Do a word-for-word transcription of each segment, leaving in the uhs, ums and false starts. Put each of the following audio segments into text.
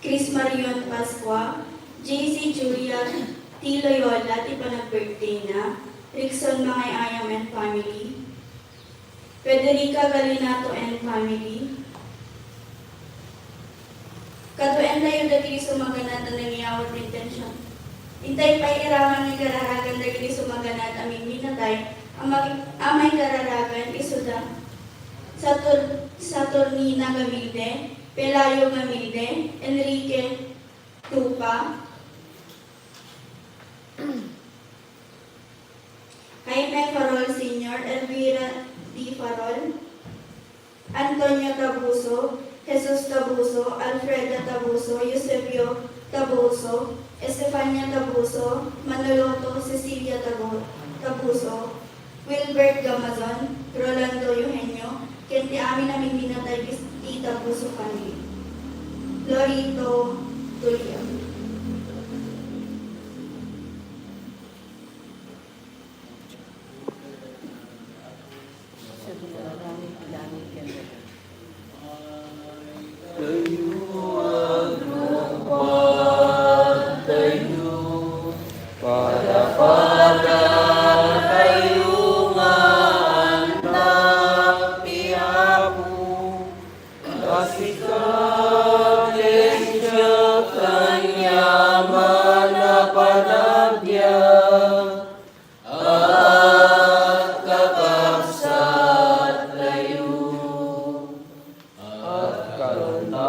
Chris Marion Pascua, J C Julia T. Loyola ti panag-birthday na, Rickson Mangayayam and family, Federica Galinato and family. Kaduentayo dagiti sumaganad a nangyawat intention. Intay pay iraman nga ikararagan dagiti sumaganad a mimminatay a mag-, a maikararagan isuda Satur-, Saturnina Gamilde, Pelayo Gamilde, Enrique Tupa, Jaime Farol Senior, Elvira D. Farol, Antonio Tabuso, Jesus Tabuso, Alfreda Tabuso, Eusebio Tabuso, Estefania Tabuso, Manoloto, Cecilia Tabu-, Tabuso, Wilbert Gamazon, Rolando Eugenio, ken ti amin a mimminatay iti Tabuso family. Lorito Tulia. Pada-pada tayo nga annak ti Apo, a sika ken siak aniaman a panagbiag, agkakabsat tayo. Agkanta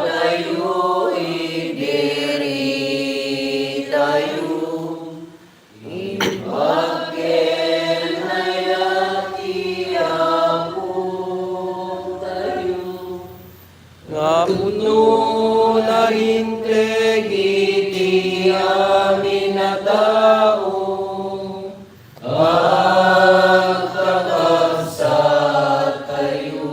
tayo, idiritayo, imbag ken ayat ti Apo tayo. Nga pudno na linteg iti amin a tao, agkakabsat tayo.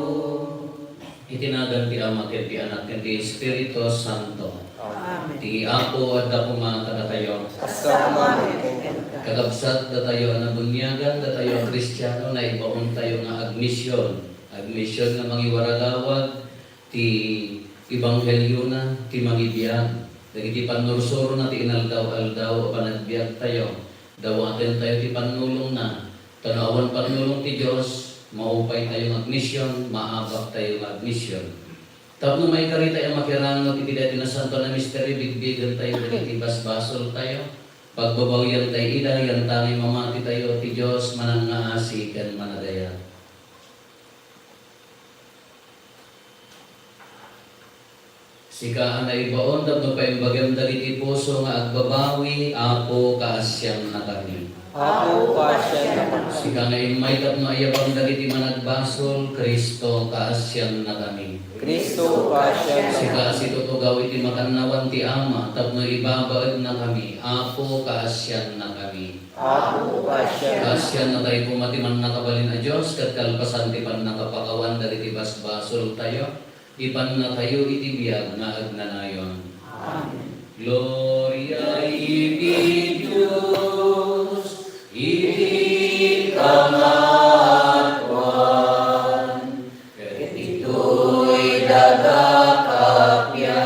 Iti nagan ti Ama, ken ti Anak, ken ti Espiritu Santo. Amen. Ti Apo adda koma kadatayo. Kasta met kenka. Kakabsat, datayo a nabuniagan, datayo a Kristiano, naibaon tayo nga agmision. Agmision nga mangiwaragawag ti ebangheliona, ti mangibiag dagiti pannursurona ti inaldaw-aldaw a panagbiagtayo. Dawaten tayo ti pannulongna, ta no awan pannulong ti Dios, maupay tayo nga agmision, maabak tayo nga agmision. Tapno maikari tayo makirangot iti daytoy nasantoan a misterio, bigbigen tayo dagiti basbasol tayo. Pagbabawian tayo ida, yantangay mamati tayo, ti Dios manangngaasi ken managayat. Sika a naibaon tapno paimbagem dagiti puso nga agbabawi, Apo, kaasiannakami. Apo, kaasiannakami. Sika nga immay tapno ayabam dagiti managbasol, Cristo, kaasiannakami. Cristo, kaasiannakami. Sika a situtugaw iti makannawan ti Ama tapno ibabaennakami, Apo, kaasiannakami. Apo, kaasian. Kaasiannatayo koma ti Mannakabalin a Dios, ket kalpasan ti pannakapakawan dagiti basbasoltayo, ipannatayo iti biag nga agnanayon. Amen. Gloria iti Dios iti kangatoan, ket ditoy daga kappia.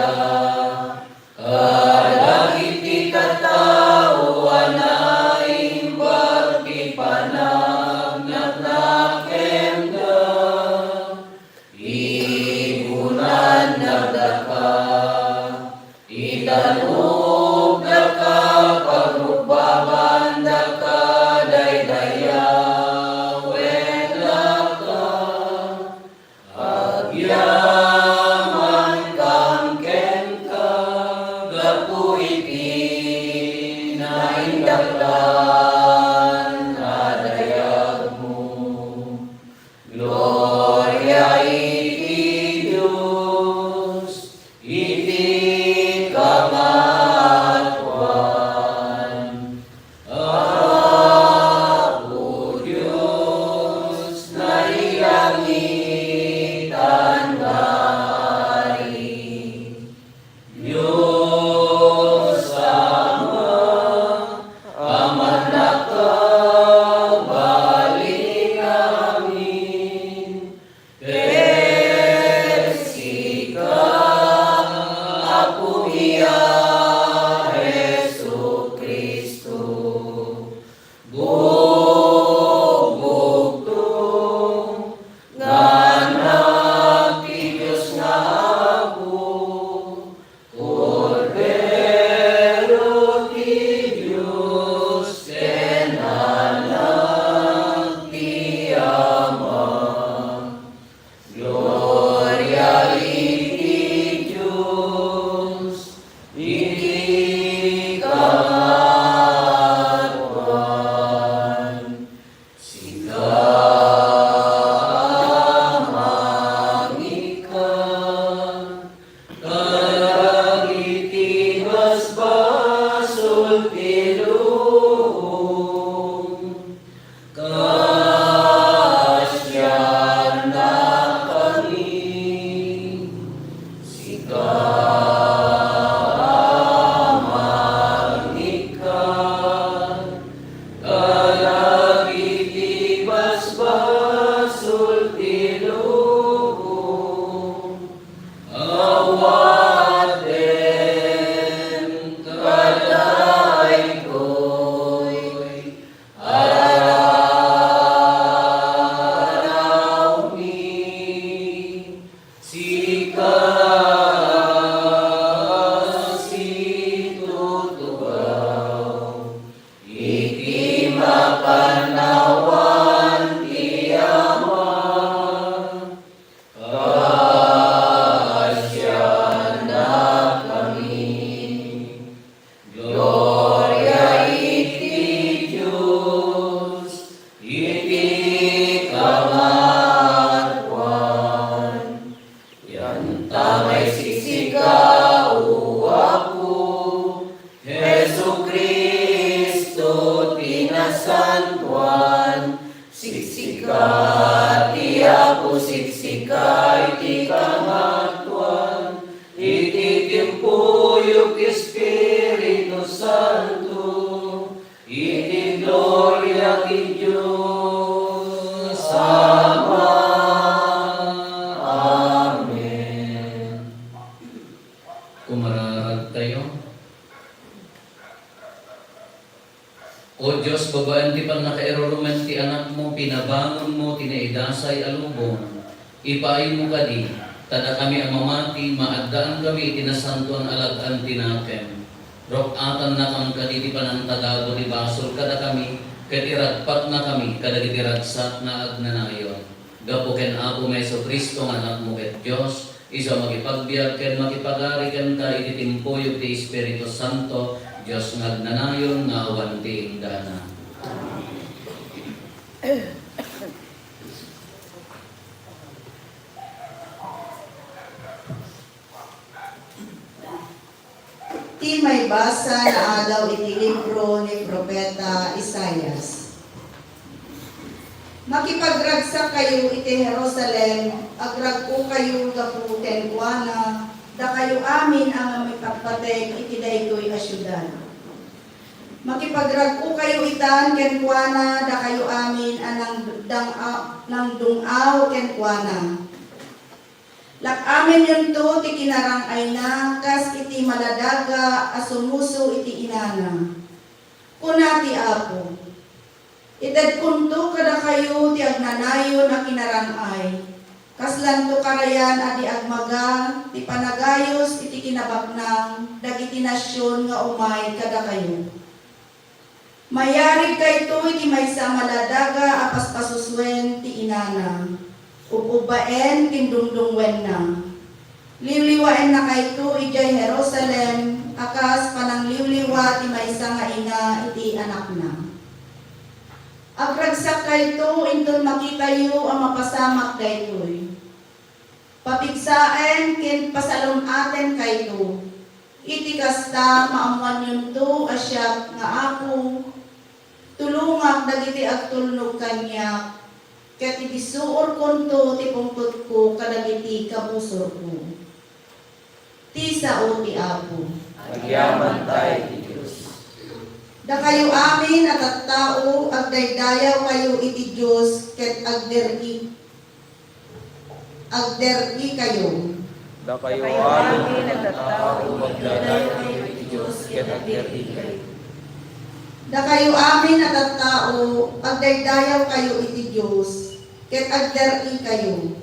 Kadagiti tattao a naimbag ti panagnagnakemda, ibunan dagdaka, itanubdaka, pagrukbabandaka, daydayaweddaka. Agyamankam kenka gapu iti naindaklan a dayagmo. Gloria iti Dios iti kama- Ikaw, Ama, ikaw, kadagiti basbasol ti lubong, awatem kadaytoy. Arawmi, sika a situtugaw iti makannawan ti Ama. Kaasiannakami. Gloria iti Dios iti kangatoan. Yanta maisiksika, O Apo, Jesu-Cristo ti nasantoan, siksika ti Apo, siksika iti kangatoan, iti timpuyog ti Espiritu Santo, iti gloria ti Dios Ama. Amen. Kumararagtayo. O Dios, babaen ti pannakairurumen ti Anakmo, pinabangonmo ti naidasay a lubong. Ipaaymo kadi, ta dakami a mamati, maaddaankami iti nasantoan a lag-an ti nakem. Ruk-atannakam kadi ti panangtagago ti basol kadakami, ket iragpatnakami kadagiti ragsak nga agnanayon. Gapu ken Apomi Jesu-Cristo nga Anakmo ket Dios, isu a makipagbiag ken makipagari kenka iti timpuyog ti Espiritu Santo, Dios nga agnanayon nga awan ti inggana. Ti maibasa naadaw iti libro ni Profeta Isaias. Makipagragsakkayo iti Jerusalem, agrag-okayo gapu kenkuana, dakayo amin a mangipatpateg iti daytoy a siudad. Makipagrag-okayo itan kenkuana, dakayo amin a nangdang-, a, nangdung-aw kenkuana. Lak-amenyonto ti kinarang-ayna kas iti maladaga a sumuso iti inana. Kuna ti Apo, "Itedkonto kadakayo ti agnanayon a kinarang-ay. Kaslanto karayan a di agmaga ti panagayos iti kinabaknang dagiti nasion nga umay kadakayo." Mayarig kayto iti maysa a maladaga a paspasusuen ti inana, ub-ubbaen ken dungdungwenna. Liwliwaenna kayto idiay Jerusalem a kas panangliwliwa ti maysa nga ina iti anakna. Agragsak kayto inton makitayo a mapasamak daytoy. Papigsaen ken pasalun-aten kayto. Iti kasta, maammoanyonto a siak nga Apo, tulongak dagiti agtulnog kaniak, ket ibisuorkonto ti pungtotko kadagiti kabusorko. Ti sao ti Apo. Agyamanta iti Dios. Dakayo amin a tattao, agdaydayawkayo iti Dios ket agder-i Agder-ikayo. Dakayo amin a tattao, agdaydayaw kayo iti Dios, ket agder-ikayo. Dakayo amin a tattao, agdaydayaw kayo iti Dios, ket agder-ikayo.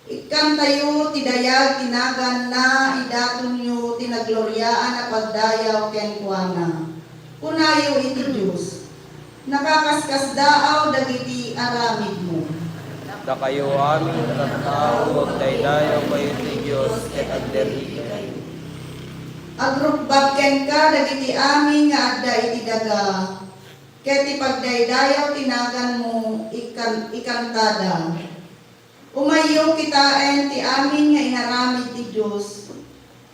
Ikkantayo ti dayag ti naganna, idatonyo ti nagloriaan a pagdayaw kenkuana. Kunayo iti Dios, Nakakaskasdaaw dagiti aramidmo. Dakayo amin a tattao, agdaydayaw kayo iti Dios, ket agder-ikayo. Agrukbab kenka dagiti amin nga adda iti daga, ket ti pagdaydayaw ti naganmo, ikan-, ikantada. Umayyo kitaen ti amin nga inaramid ti Dios,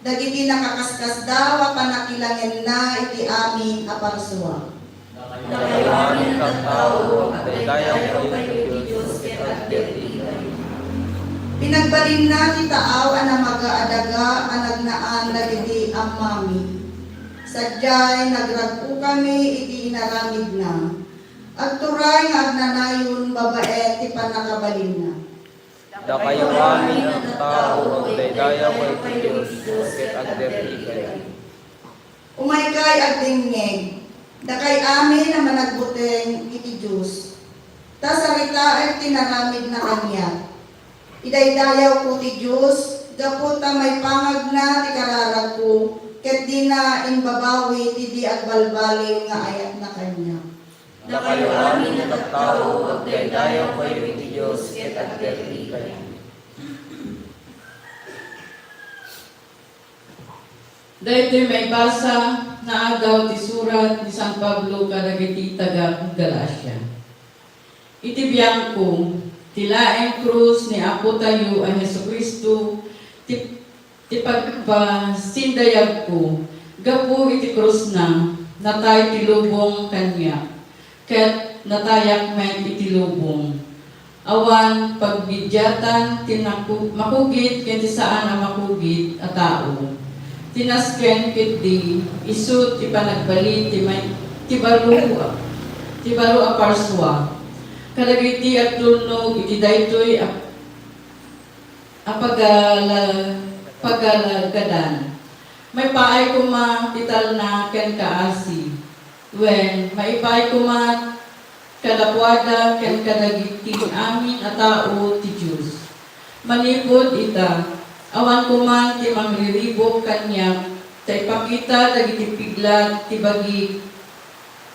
dagiti nakakaskasdaaw a pannakilangenna iti amin a parsua. Dakayo amin a tattao, agdaydayaw kayo iti Dios, ket agder-ikayo. Ti Inagbalinna ti taaw a namaga a daga a nagnaan dagiti ammami. Sadiay, nagrag-okami iti inaramidna. Agturay nga agnanayon babaen ti pannakabalinna. Dakayo amin a tattao, agdaydayaw iti Dios, ket agderrikayo. Umaykay agdengngeg, dakay amin a managbuteng iti Dios, ta saritaek ti naramidna kaniak. Idaydayawko ti Dios gapu ta maipangagna ti kararagko, ket dina imbabawi ti di agbalbaliw nga ayatna kaniak. Dakayo amin a tattao, agdaydayaw kayo iti Dios ket agderrikayo. Daytoy maibasa nga adaw ti surat ni San Pablo kadagiti taga-Galacia. Iti biangko, ti laeng krus ni Apotayo a Jesu-Cristo ti, ti pagpasindayagko. Gapu iti krusna, natay ti lubong kaniak, ket natayak met iti lubong. Awan pagbidiatan ti naku-, makugit ken ti saan a makugit a tao. Ti nasken ketdi, isu ti panagbalin ti may, ti baro a, ti baro a parsua. Kadagiti agtulnog iti daytoy a, a pagala-, pagalagadan. Maipaay koma ti talna ken kaasi. Wen, maipaay koma kadakuada ken kadagiti amin a tao ti Dios. Manipud ita, awan koma ti mangriribuk kaniak ta ipakita dagiti piglat ti bagik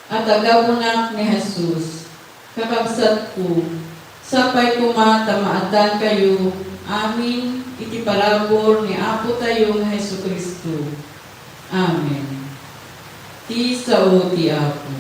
a tagabunak ni Jesus. Kakabsatko, sapay koma ta maaddankayo amin iti parabur ni Apotayo nga Jesu-Cristo. Amen. Ti sao ti Apo.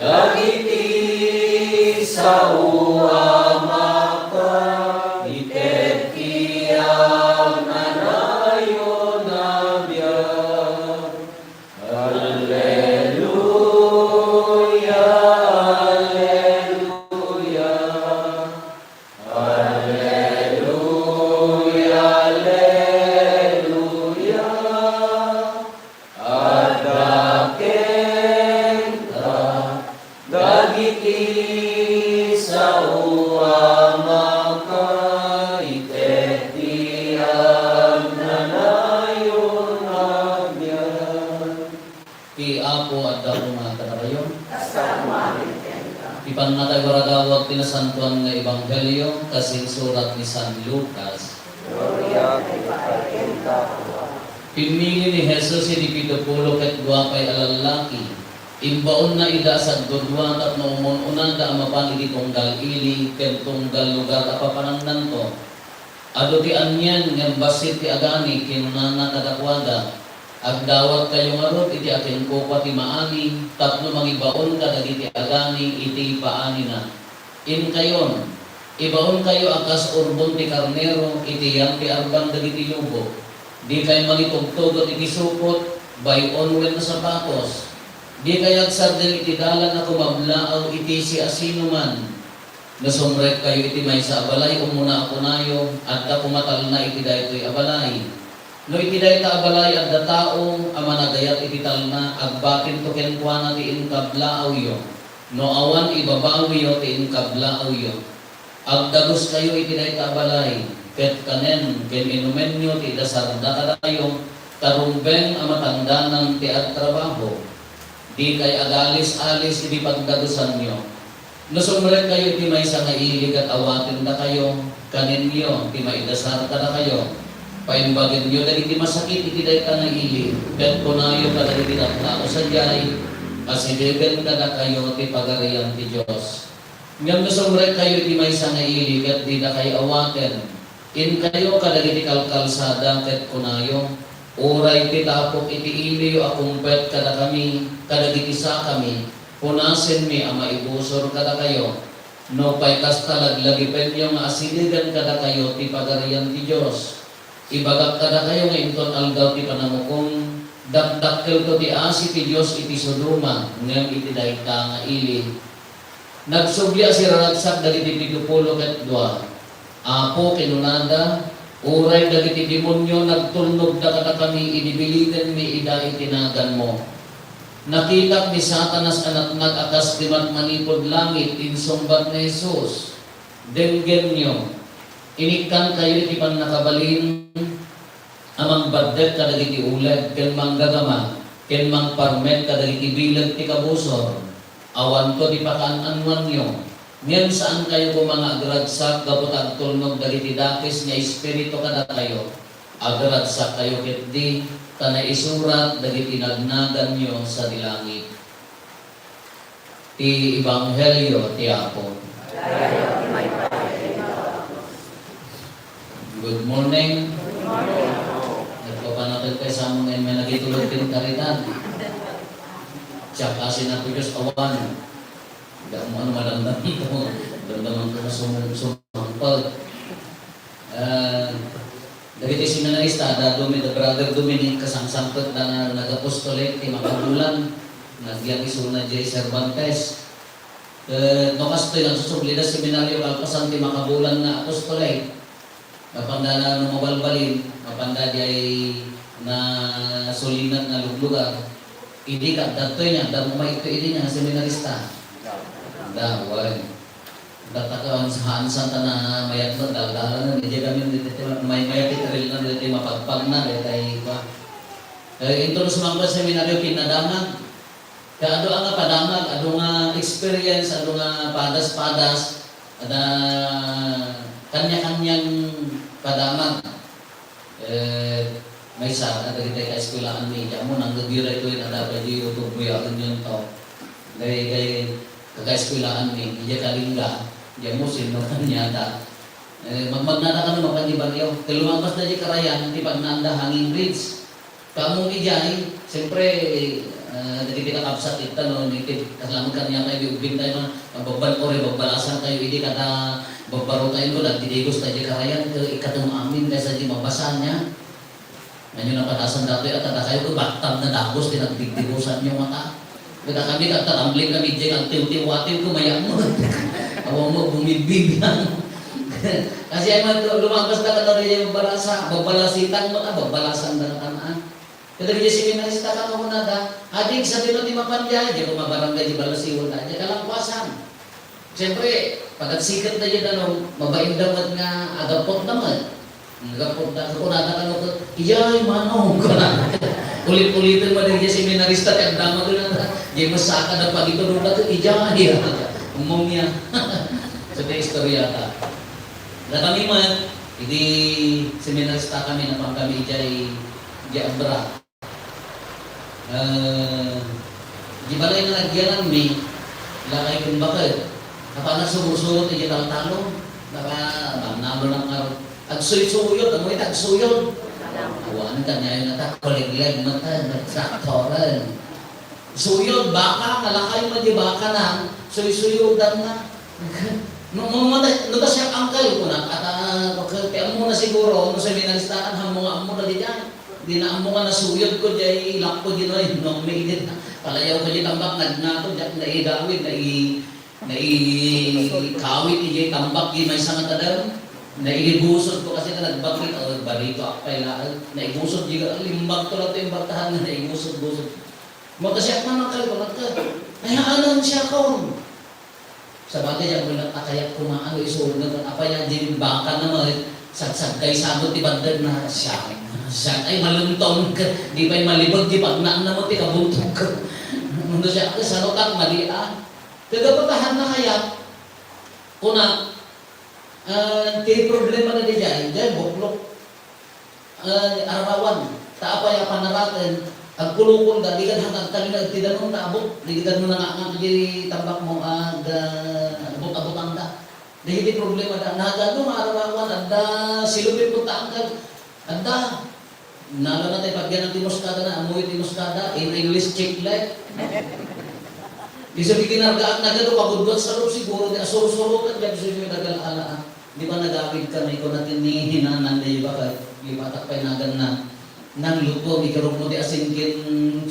Dagiti sao a makaited ti agnanayon a biag. Alleluia, alleluia. Alleluia, alleluia. Adda kenka dagiti sao a makaited ti agnanayon a biag. Ti Apo adda koma kadakayo. Kasta koma met kenka. Ti pannakaibaradawag ti Nasantoan nga Ebanghelio kas insurat ni San Lucas. Gloria kenka, Apo. Pimmili ni Jesus iti pitopulo ket dua pay a lallaki. Imbaonna ida a sagdudua tapno umun-unanda a mapan iti tunggal ili ken tunggal lugar a papanannanto. Adu ti anien ngem bassit ti agani, kinunana kadakuada, "Agdawatkayo ngarud iti akinkukua ti maani tapno mangibaon kadagiti agani iti paanina. Inkayon, ibaonkayo a kas urbon ti karnero iti yan ti arban dagiti lubok. Dikay mangitugtugot iti supot, bay-on wenno sapatos. Dikay agsardeng iti dalan a kumablaaw iti siasinoman." No sumrekkayo iti maysa a balay, ummuna a kunayo, "Adda koma talna iti daytoy a balay." No iti dayta a balay adda tao a managayat iti talna, agbatinto kenkuana ti inkablaawyo. No awan, ibabawiyo ti inkablaawyo. Agdaguskayo iti dayta a balay, ket kanen ken inumenyo ti idasarda kadakayo, ta rumbeng a matandanan ti agtrabaho. Dikay agalis-alis iti pagdagusanyo. No sumrekkayo iti maysa nga ili ket awaten dakayo, kanenyo ti maidasar kadakayo. Paimbagenyo dagiti masakit iti dayta nga ili, ket kunayo kadagiti tattao sadiay, "Asidegen kadakayo ti Pagarian ti Dios." Ngem no sumrekkayo iti maysa nga ili ket didakayo awaten, inkayo kadagiti kalkalsada ket kunayo, "Uray ti tapok iti iliyo a kumpet kadakami kadagiti sakami, Punasenmi a maibusor kadakayo. Nupay kasta, laglagipenyo nga asidegen kadakayo ti Pagarian ti Dios. Ibagak kadakayo nga inton aldaw ti panangukom, dakdakkelto ti asi ti Dios iti Sodoma ngem iti dayta nga ili. Nagsubli a siraragsak dagiti pito pulo ket dua. Apo, kinunada, uray dagiti demonio nagtulnogda kadakami idi bilinenmi ida iti naganmo. Nakitak ni Satanas a natnag a kas di mat manipud langit, insungbat ni Jesus. Denggenyo, inikkankayo iti pannakabalin a mangbaddek kadagiti uleg ken manggagama ken mangparmek kadagiti bileg ti kabusor. Awanto ti pakaan-anoanyo, ngem saankayo koma nga agragsak gapu ta agtulnog dagiti dakes nga espiritu kadakayo. Agragsak kayo ketdi, ta naisurat dagiti nagnaganyo sadi langit. Ti Ebanghelio ti Apo. Good morning. Nagpapanaten kay sa mga may nagitulog din karitan. Siya kasi na Diyos awan. Hindi mo ano madamdam ito. Damdaman ko na sumung-, sumangpag. Ah, dagiti seminarista, da Domi-, da Brother Dominic, kasangsangpet da nga nag-apostolate ti makabulan, nagyan isuna diay Cervantes. Eh, no kastoy, nagsusubli da seminaryo kalpasan ti makabulan nga apostolate. Mapanda na no mabalbalin, mapanda diay nasulinan nga luglugar. Idi ka, datoy niya, da mo maikto idi niya nga seminarista. Da, wen. Dataka, ansa-, ansan ta na mayat mo, daldalan na, medyo kami dito, may, may titiril na dito, mapagpag na, dito tayo pa. Eh, ito na sumangkot seminaryo, kinadamag. Kaado nga padamag, ado nga experience, ado nga padas-padas, ada kanya-kanyang padamag. Eh, maysa, kadagiti kaeskuelaan mi, diay mo, nanggagyo daytoy nga dapat di YouTube mo, yaon yun to. Kay, kay, kakaeskuelaan mi, diay kalingga, diay mo, sino kanyata. Eh, magmagnata kami, mapan di barrio. Kay lumabas na di karayan, ti pagnaanda hanging bridge. Kaammo idiay, siyempre, ah, dagiti kakabsat ita, no, native, kasla mo kaniya tayo, ugbing tayo, no, babban-, ore, babbalasan tayo, idi kada babbaro tayo, no, nagdidigos tayo, di karayan, ket ikatong amin, kaysa di mabasa niya. Ngayon, napatasan datoy, at tada kayo, ket baktam na dagos, ti nagdigdigosan niyo, mata. Kadakami, kadta tumbling kami diay, agtiwtiwatiw, kumayam mo. Awan mo, bumibibiyang. Kasi ay man, lumabas na ka na rin yung barasa, babbalasitan mo, ah, babbalasan na ka na. Kadagiti seminarista, kano kunada, "Adik, sadino ti mapan diay?" Diay ko mabarangay, di balasiwan na, diay kalangkuasan. Siyempre, pagkat sikat na diay, ano, mabain da met nga agappot da met. Agappot da, kunada kano ko, "Iyay, manong," kunada. Ulit-ulitan mo din diay seminarista, ti agdama ko na, diay masaka da pagitulog na to, "Iyay," umong niya. Sa ti istorya ta. Da kami met, idi seminarista kami, napan kami diay, diay Abra. Eh, di balay nga nagyanan mi, lakay ken baket. Apan nagsurusurot iti taltalon. Naka, bannalo lang nga, agsuysuyon, amo iti agsuyod. Awan, kanyayo na ta, kuliglig, mata, nagtraktoran. Suyod, baka, nga lakay mo di baka na, suysuyodan na. No, no, no, no, ta siya angkay, kuna, ata, baket, kaya mo na siguro, no, seminaristakan, hammo nga, ammo na di dyan. Di na ammo nga nasuyod ko, diay ilak ko, di na, no, may init na. Palayaw ko, di tambak, nagngato, diak, naigawid, nai-, naikawit, di tambak, di may sangatadam. Naigusod ko kasi na nagbakit, oh, barito, akpay laeng. Naigusod, di ka, limbag to lang to yung bartahan na naigusod-gusod. Magkasiak man ang kalungan ka. Ay, haanan siya ko. Sabagay, ang mga akayat kumaano, isunod nga, apay, ang diring baka na mga sagsagkay sabot ti bandad na siya. Siya ay malunton ka, di pa'y malibag, di pagnaan na mo, ti kabuntog ka. Ano siya, ay, sanutan, mali, ah. Kagapatahan na kaya, kuna, ah, ti problema na di dyan, dyan, buklok. Ah, arawan. Ta apay a panaraten, agkulokol da, di kad hangag kalina ti danum na abot, di kad mo nangangag di tambak mo, ag, ah, abot-abotang da. Dagiti problema da, nagano nga arawan, adda silupin mo ta angkag, adda. Nalo na tayo, pagyan ti muskada na, amoy ti muskada, in English, chicklet. Isu ti kinargaak nagadu, kagudguat sa loob siguro, ti asursuro ket diay isu ti nagala-ala. Di ba nagawid kami, kuna ti ni Hinanang, di ba, kay lipatak pay naganna. Nang luto, ikirukmo ti asin ken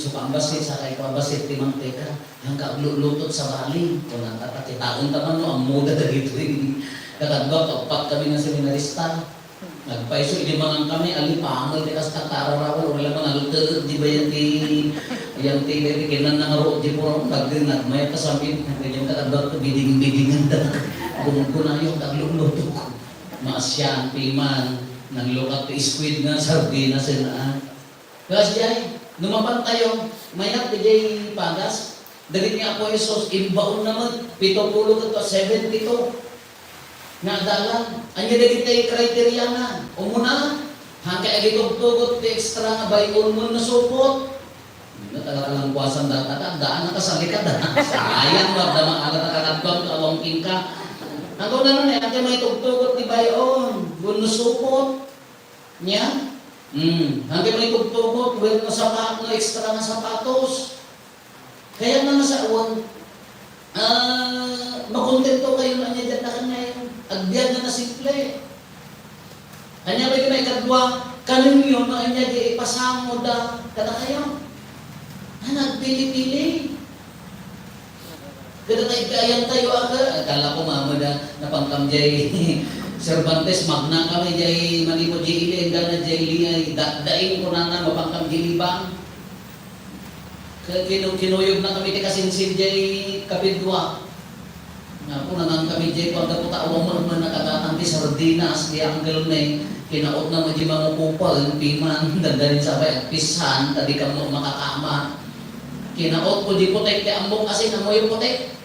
suka a bassit, saka ikaw a bassit ti mangteka. Hangka aglulutot sa bali. Kuna ta, ta kitaen ta man no ammoda dagitoy. Kakaduak, uppat kami nga seminarista. Nagpayso idi mangan kami, ali, pangel ti kasta, tararawan, wala mangalter, di ba yan ti, yan ti, di, di, kinan nangaruot di puro, nag-, nagmayat ka samin, yan ka, nag-, biding-bidingan ta, gumgunayo, tagluluto. Maasyan, piman, nang lukat ti squid nga, sardinas, yan, ah. Kas jay, no mapan tayo, mayat, di jay pagas, dagiti nga Apo Jesus, imbaon na met, pito pulo ket seventy-two. Nga adalan, ania dagiti kriteriana? Umuna, hangkay agitugtugot ti extra nga bay-on wenno supot. Nga taga kalangkuasan data ka, daan na kasalikad, ah. Sayang, wadda maaga ta kakadduam, kaawang kenka. Ang kauna na, hangkay maitugtugot ti bay-on wenno supot. Nia? Hmm, hangkay maitugtugot wenno sapa-, no extra nga sapatos. Kayatna nga sawen, ah, makontento kayo no ania diay adda kannayon. Agbiag nga nasimple. Ania pay ti maikadua, kanenyo no ania diay ipasangoda kadakayo. Ah, nagpili-pili. Kada tayo, kayat tayo, aga, akala ko mamada, napankam jay Cervantes, magna kami jay manipud jay ili, enggana jay ili, ay, da-, daing kunana, mapankam jay libang. Ke-, kinu-, kinuyog na kami ti kasinsin jay kapidua. Nga po, nangan kami jay, pagkaputa, awan mo naman nakagatan ti sardinas, ti Uncle May, kinaot na mo jay mangukupa, piman, dandanin sabay, agpisan, ta di kamo makakama. Kinaot ko jay putek ti ammok asin, ammoyo putek?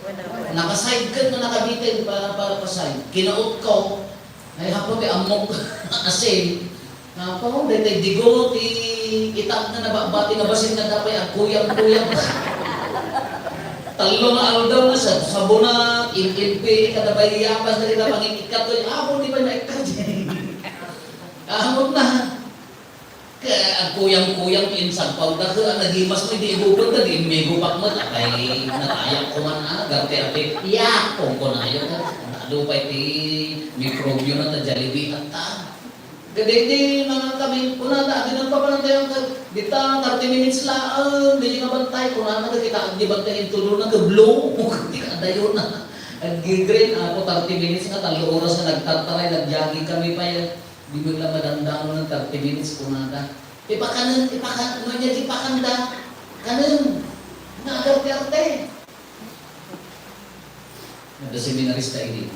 Nakaside ket no nakabitin para, para pa side. Kinaot ko, ay, hapo ti ammok asin. Hapo, daytoy digo ti itag nga nababati nga basin nga dapay agkuyang-kuyang. Tallo nga aldaw nga sab-, sabunat, impimpi, kada bayabas, dagiti pangin-, ikkat, hapo, di ba naikkat? Amot na. Ket agkuyang-kuyang ti insagpawda, ket nagimas met idi ibubon, ta di immigupak met, apay, natayak ko man, ah, garte-arte, yak, kunkunayo, ket adu pay ti mikrobio na ta Jollibee at ta. Ket idi mangan kami, kunada, adi nagpapanantayan ket, dita, thirty minutes laeng, di nabantay, kunana, ket kita, di bantay intudona, ket blue, ti kadayona. Aggi-green, ako, thirty minutes nga, tallo oras nga nagtartaray, nag-jogging kami pay. Di met la madamdamo nga thirty minutes, kunada. Ipakanen, ipakan-, no ania ti ipakanda? Kanen. Nga agarte-arte. Adda seminarista idi.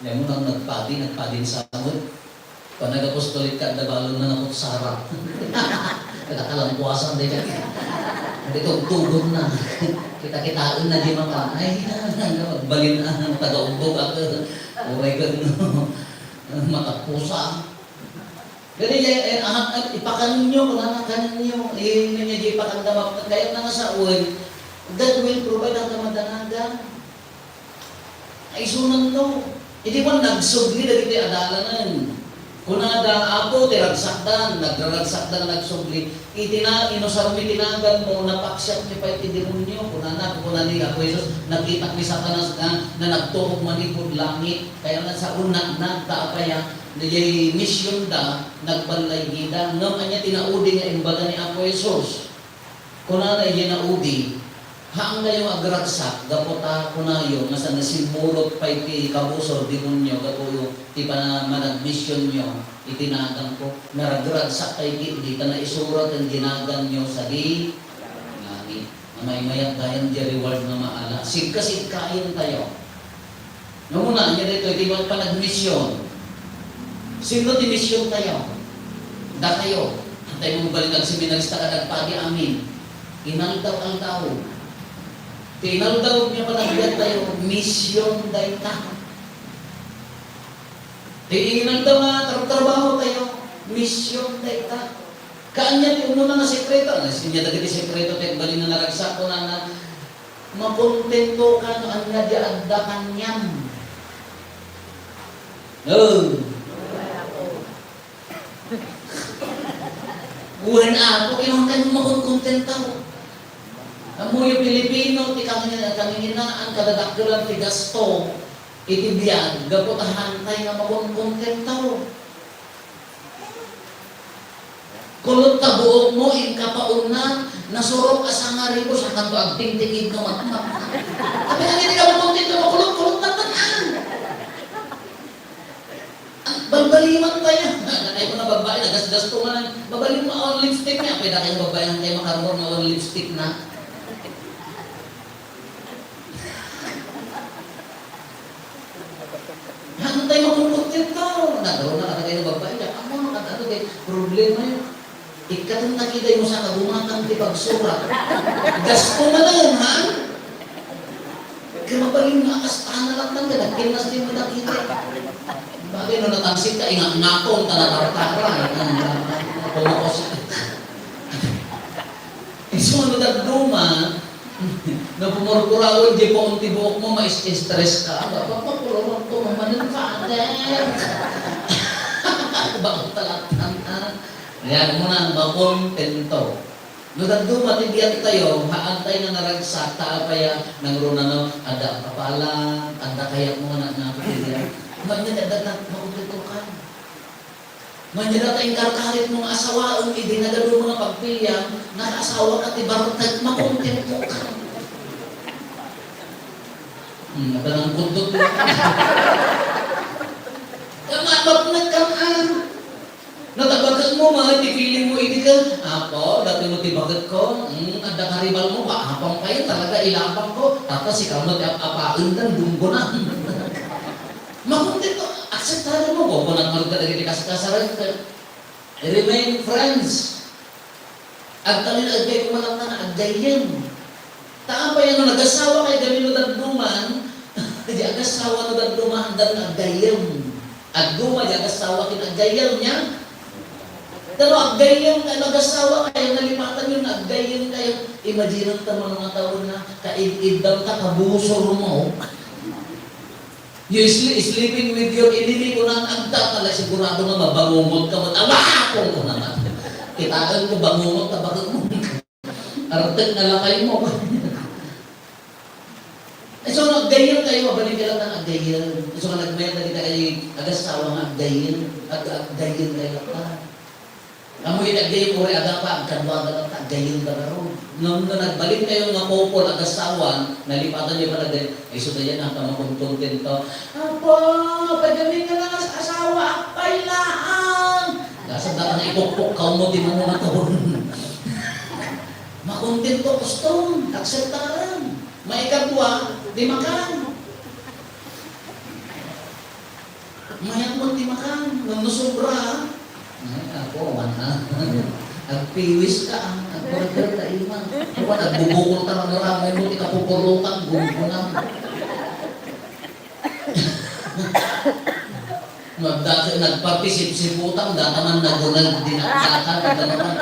Nia mo nang nagpadi, nagpadin sa amot. Panagapostolik ka, adda balon nga nakutsara. Nakakalangkuasan, di ka. Nagtugtugon na. Kita-kitaen na di maka. Ay, agbalin, ah, taga-umbog ako. Uray ka, no. Matapusa. Gani, eh, eh, ah, ah, ipakanenyo, kunana, kanenyo. Eh, no ania jay ipakanda, kayatna nga sawen, God will provide, hangka madanagan. Ay, isunanto. Idi man nagsubli dagiti adalanen. Kunada, Apo, ti ragsakdan, nagraragsakda nga nagsubli. Iti na, inusarmi ti naganmo, napaksiatmi pay ti demonio. Kunana, kunana ni Apo Jesus, nakitak ni Satanas nga, nga nagturog manipud langit. Kayatna sawen, nagta apay a, dayjay misionda, nagballaygida. Ngem ania ti naudi nga imbaga ni Apo Jesus? Kunana idi naudi, haankayo nga agragsak, gapu ta kunayo nga saan nga simmurot pay ti kabusor, demonio, gapu ti panamanagmisionyo iti naganko. Naragragsak pay ketdi ta naisurat ti naganyo sadi langit. Nga maymayat dayon ti reward nga maala. Sigkasigkaentayo. Nga umuna, ania daytoy, ti panagmision. Sino ti misiontayo? Dakayo. Antay mo balik ang seminarista ka nagpadi amin. Inaldaw-aldaw. Ti inaldaw nga panagbiagtayo, mision dayta. Ti inaldaw nga tar-, trabahotayo, mision dayta. Kaanya ti umuna nga sekreto. Ania dagiti sekreto ti agbalin nga naragsak, kunana, makontento ka no ania ti adda kaniam. Oh. Wen, Apo, kinunkan mo makonkontento. Ammoyo, Pilipino ti kangin-, kanginginaan, kadadakkelan ti gasto iti biag, gapu ta haantay nga makonkontento. Kulot ta buokmo, inka paunna, nasurok a sangaribo, sakanto agtingtingid nga matmat. Apay, iti ka makontento, makulot-kulot na tan-an. Balbaliwan tayo. Nakay mo na babae, nagasgasto man. Mabalin mo awan lipstick niya. Pwede kayo babae ang tayo makarmor nga awan lipstick na. Ano tayo makukutit ka? Nagro na kata kayo babae niya. Amo, ano, ano, kay problema yun. Ikkaton nakita mo sa kagumatang ti pagsurat. Gasto man na yun, ha? Kaya mabalin nga, kasta na lang tanggal, nagkinas din mo nakita. Bagay no natansit ka, ingat naton, talatartara. Pumakos. Isu no dadduma, no pumurpuraon di puon ti buok mo, ma-stress ka. Aba, papapuruan ko, mamanan ka, ate. Bakit talatan, ha? Ayan mo na, makontento. No dadduma ti biag tayo, haantay nga naragsak, ta apay a nangruna no, adda kapalan, adda kayat mo nga na, na, na, na, makontento ka. Manyada ta inkarkarit mo nga asawaem idi nagadu nga pagpiliam, nakaasawa ka ti bartek, makontento ka. Hmm, nagdanang kudot mo. Kaya mapapnag ka nga. Natabaket mo, mga ti feeling mo, idi ka, "Apo, dati mo ti baket ko. Hmm, adda karibal mo, ba, apang kayo, talaga ilabang ko. Tapos ikaw mo ti ap-apaen dan, dunggo na." Makontento, akseptado mo, kukunak mo rin talaga ti kas-, kasarag ka. Remain friends. Agtalinaed kayo kumanang nga aggayyem. Ta apay no nagasawa kayo gamin no dadduman, di agasawa no dadduman, dan aggayyem. Agduma di agasawa kin aggayyem niya. Pero aggayyem kayo, nagasawa kayo, nalipatan yun, aggayyem kayo. Imagine ta mga tao na, kaid-iddam ta, kabusor mo. You sle-, sleeping with your enemy, kunana, agta, tala, sigurado nga mabangungot ka, mat-, awa! Kung kunana, kitaen ko, bangungot ka, bakit mo? Artek na lakay mo. Eh, so, naggayyem kayo, mabalik ka lang ng aggayyem. So, nga nagmayat na kita kay agasawa nga aggayyem, ag-, aggayyem kayo lang. Amoy nagdayeg uri a gapa, agkadua a gapa, aggayyem da ngarud. Ngem no nagbalik kayo nga couple, agasawa, nalipatan niyo pala din, ay, so, dayan, ang kamakuntuntin to. Apo, pagdating ka na as-, asawa, apay laang. Gasat da ka na ipukpok, kaumot, di mo nga taon. Makontento, kustom, akseptaran. Maikadua, di makan. Mayat mo ti makan, ngem no sobra, ay, ako, awan na. Agpiwis ka, ah. Agburger ka, ima. Awan, agbubukol ka, ramramay mo, ti kapupurukan, gumgunam. Magdati, nagpartisip-siputan, dataman nagunag, dinakdakan, dataman,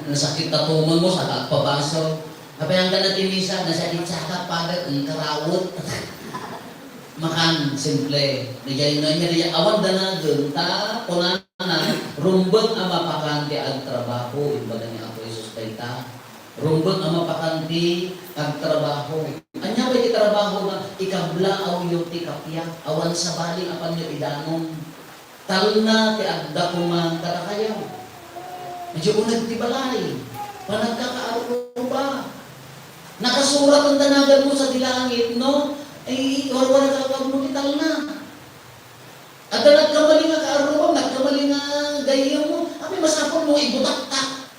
nasakit ta tumang mo, sa agpabaso. Apay, angka na ti misa, nasakit sa kapagat, ang karawot. Makan, simple. Dijay nga niya, dijay awan danagen, ta kunana, rumbeng a mapakan ti agtrabaho, imbaga ni Apo Jesus dayta. Rumbeng a mapakan ti agtrabaho. Ania pay ti trabaho nga ikablaaw yo ti kapiak, awan sabali a panyo idanon. Talna ti adda koma kadakayo. Idiay uneg ti balay, panagkakaarruba. Nakasurat ang danagan mo sa dilangit, no? Ay, warwara ka pag mo ti talna. Adda nagkamali nga kaarrubam, nagkamali nga gayyem mo. Apay, masapul mo, ibutaktak.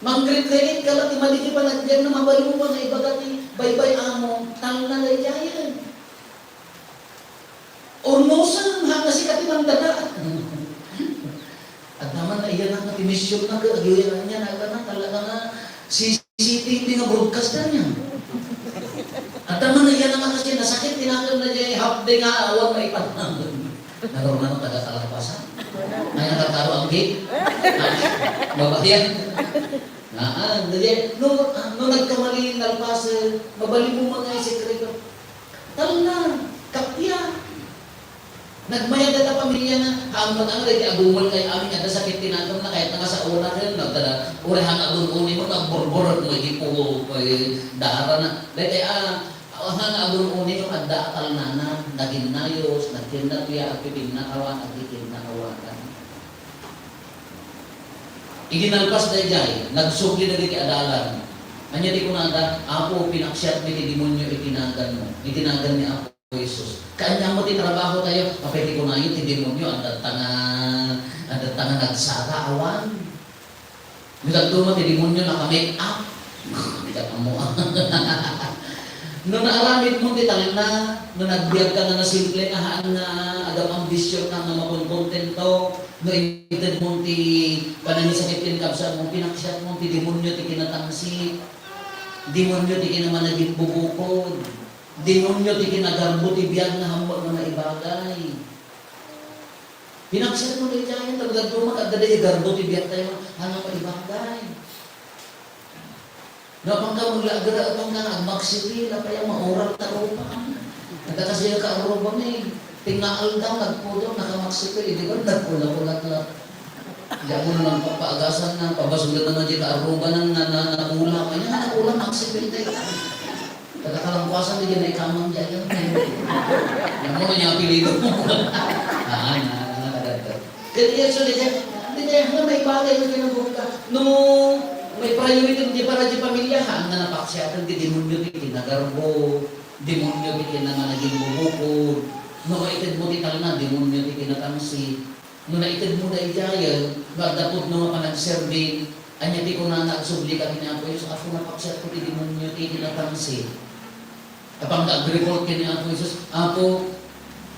Mangkrekreet ka la ti madi ti panagbiag na mabalin mo nga ibaga ti baybay-am mo, talna daydiayen. Urnosen, ha, kasi kati mangdada. Adda man naiyanak nga ti misyonna ket agyuyanan niya, nagana, talaga nga C C T V nga broadcaster niya. Adda man naiyanak nga kasi nasakit, tinakam na niya, half day nga, awan maipan. Nagurumano, taga Talapasan. Ay, nakataro ang gate. Babayan. Naan, dali, no, ah, no nagkamali, nalpasen, mabalin mo mga sekreto. Talna, kapiak. Nagmayat dayta pamilya na, haanmo nga daydi agumel kay amin nga adda sakit ti naganna, kayatna nga saoraken, nagdala, uray han agun-unimon, agburburek mo iti pugo, eh, dara na. Daydi, ah, han agun-unimon, adda a talnana, naginnayos, nagkinnapia, agpipinnakawan, agkikinnakawanan. Idi nalpas daydiay, nagsubli dagiti adalan. Ania ti kunada, "Apo, pinaksiatmi ti demonio iti naganmo, iti nagan ni Apo Jesus." Kaaniamo ti trabaho tayo, apay ti kunayo ti demonio, adda ta nga, adda ta nga nagsara, awan. Dadduma ti demonio, naka-make up. Ita mo. No naaramidmo ti talna, no nagbiagka nga nasimple nga haan nga agam-ambisionka nga makonkontento, no itedmo ti panangisakit ken kabsatmo, pinaksiatmo ti demonio ti kinatangsit, demonio ti kinamanagimbubukod, demonio ti kinagarbo ti biag nga haanmo nga maibagay. Pinaksiatmo daydiay, ta dadduma nga adda daydiay garbo ti biagtayo, haan nga maibagay. No, apangka, mula, agara, apangka, agmaksipil, apay a maoral ta rupa. Adda kasi nga kaarrubami, eh. Tinga aldaw, nagpudong, nakamaksikil, eh, di ba, nagkulakulatlat. Di mo na lang papaagasan na, pabasulan naman di kaarrubanan nga na, nakula. Kanya nga nakula, maksipil tayo. Taga Kalangkuasan, di na ikamang di ayan. Alam mo, may apelido mo. Ah, na, na, na, na, na. Kaya Yesu, di kaya, di kaya nga may bagay nga kinagubda. No, may priority, di para di pamilya, ha, nga napaksiatan, di demonyo, di kinagarbo, demonyo, di kinamanagimbubukod. No, maited mo, di talna, demonyo, di kinatangsit. No naitedmo daydiayen, no adda pudno nga panagserbi, ania ti kunana, agsubli ka ken ni Apo Jesus, "Apo, napaksiatko ti demonio ti kinatangsit." Apang nga agreport ken ni Apo Jesus, "Apo,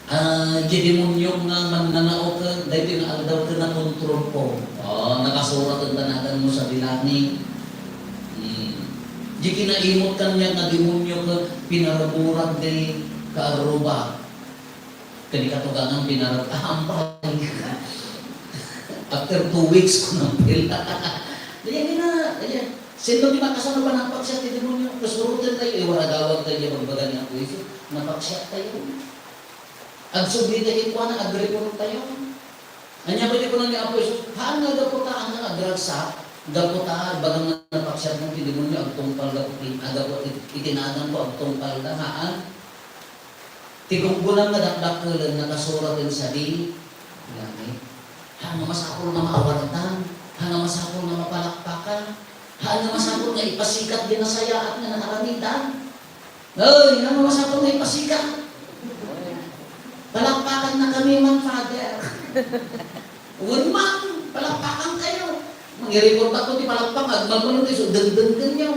ah, di demonio nga mannanao ken daytoy nga aldaw ken nakontrolko." Oh, nakasurat ken tanagan mo sa bilangit. Hmm. Di kinaimot kaniak nga demonio ken pinarburak ti kaarruba. Ken ni katugangan, pinarag-, ah, ampay. After two weeks, kunam pila. Dayag na, dayag. Sino ti makasano pa napaksiat ti demonio? Kasuroten tayo, eh, waragawag tayo, bagbaga ni Apo Jesus. Napaksiat tayo. Agsubli tayo, kuana, agreport tayo. Ania ba ti kuna ni Apo Jesus? Haan nga gapu ta, haan nga agragsak, gapu ta, baga nga napaksiat mo ti demonio, agtungpal gapu ti, agapu ti, iti naganko, agtungpal da, haan? Ti gunggonam nga dakdakkelen, nakasuraten sadi langit. Haan nga masapul nga maawardan, haan nga masapul nga mapalakpakan, haan nga masapul nga ipasikat ti nasayaat nga naaramidan. Oy, haan nga masapul nga ipasikat. Palakpakan na kami man, Father. Wen man, palakpakan kayo. Mangireportako ti palakpak, agmagmano ti so, dengdenggenyo.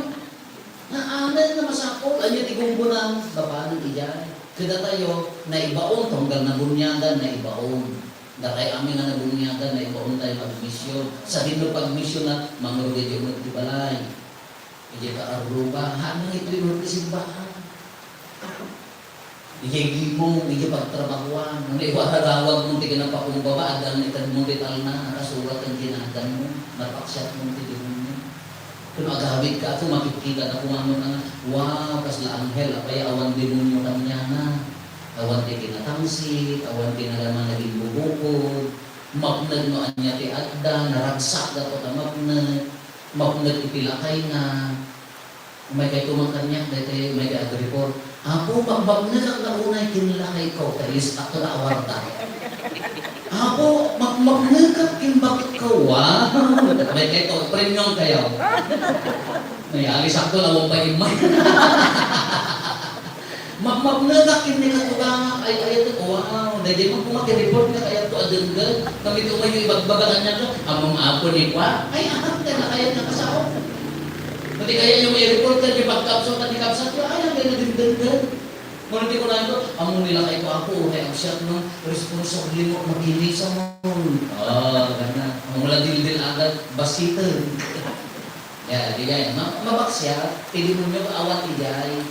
Naanen nga masapul, ania ti gunggonam, babaen idiay. Kadatayo, naibaon, tunggal nabuniagan, naibaon. Datay amin nga nabuniagan, naibaon tayo pagmision. Sadino pagmision na, mangrugi di umot ti balay. Idiay kaarruba, haan nga itoy ti simbahan. Idiay gimong, idiay pagtrabahuan. Ano, iwaragawag mo ti kinapakumbaba, adda nga ited mo ti talna, nakasurat ang ginagan mo, napaksiat mo ti demonyo. Kung agawid ka, ako makikita na kung ano ka nga, "Wow, kasla anghel, apay awan demonyo kaniana. Awan ti kinatangsit, awan ti nagama naging bubukod, mapneg no ania ti adda, naragsak gapu ta mapneg." Mapneg iti lakayna. Umay kayto man kaniak, daytoy umay ti agreport. "Apo, mabmabnegak la unay ken lakayko, ta ilistakto la a warda." "Apo, mabmabnegak ken baketko." Wow! Umay kayto, premium kayo. May alisakto la, awan pay immay. Mapmapnetak ken ni katugangak, ay, ay, ay, wow, daydi man koma ti report nga kayatko a denggen. Kami ti umayo ibagbaga kaniak, "Ammom, Apo, ni kua." Ay, anak, kaya na kayat nga kasao. Pati kaya yung i-report ka, di pagkapsat, pati kapsat, ay, ang ganda denggen. Ngunit di ko na ito, "Ammom, ni lakayko, Apo, uray agsiak no, responsable mo, makinis mo." Oh, gana. Ang mula dildil agad, basitan. Ya, di kaya, ma-, mabaksiat, ti demonyo awan idiay.